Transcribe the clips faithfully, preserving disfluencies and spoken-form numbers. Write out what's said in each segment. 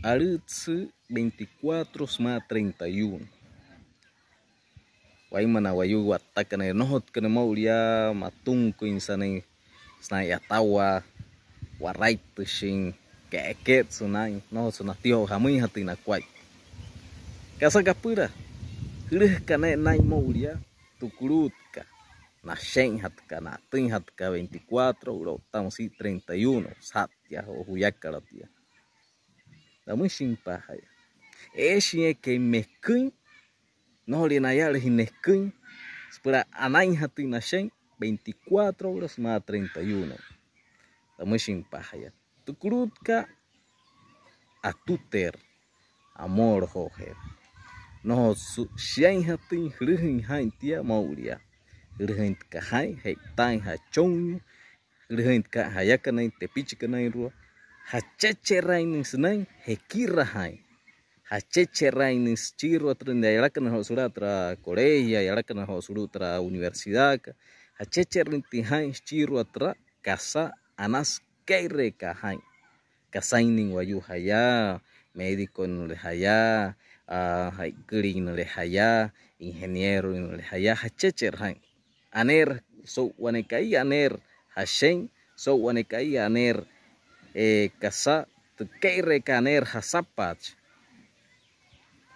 Alütsü veinticuatro sümaa treinta y uno. Wainma na wayuu wattakana, nnojotka na maa'ulu yaa matunküin sünain, sünain a'yatawaa, waraittüshin, ke'eketsü naa'in, nnojotsü natüjaa joo jamüinjatüin nakuaippa. Kasa kapüla, jülüjaka ne'e naa'in maa'ulu yaa, tü kuluutka, nashe'injatka, na'atüinjatka veinticuatro, oo'ulaa otta müsia treinta y uno, saja'ttia joo juyakalü tia. Tamüshinpa'a jaya. Eeshin eekai meküin, nnojolüin nayalajüin neküin süpüla anainjatüin nashe'in veinticuatro oo'ulaa sümaa treinta y uno. Tamüshinpa'a jaya. Tü kuluutka, atuteerü, amoolojojeerü. Nnojotsü shiainjatüin jüjüjüin jaa'in tia maa'ulu yaa. Jüjüjüin tü aka jaa'in, je'itaain jachonnuu, jüjüjüin tü aka jayakanain, tepichikanainrua, jachecheraainüin sünain jekirajaain. Jachecheraainüin süchiirua türa, yalakana joo sulu'u türa colegio, yalakana joo sulu'u türa universidadka, jachecheraainüin jaa'in süchiirua türa kasa anasü kee'ireekat jaa'in. Kasainnüin wayuu jaya, médicoinnüle jaya, aa, ja'ikkülinnüle jaya, ingenieroinnüle jaya, jachecherü jaa'in. Aneerü so'u wane ka'i, aneerü jashe'in, so'u wane ka'i, aneerü, ee, kasa tü kee'ireekat, aneerü jasapaachi.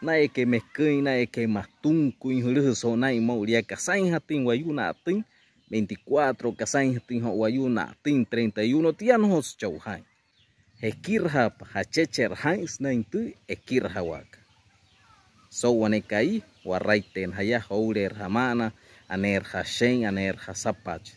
Naa'in eekai meküin, naa'in eekai matunküin, jülüjüsü joo naa'in maa'ulu yaa, kasainjatüin wayuu na'atüin veinticuatro, kasainjatüin joo wayuu na'atüin treinta y uno, tia nnojotsü cha'u jaa'in. Jekirajaapa, jachecherü jaa'in sünain tü ekirajawaakat. So'u wane ka'i, waraittaina jaya, jouleerü jama'ana, aneerü jashe'in, aneerü jasapaachi.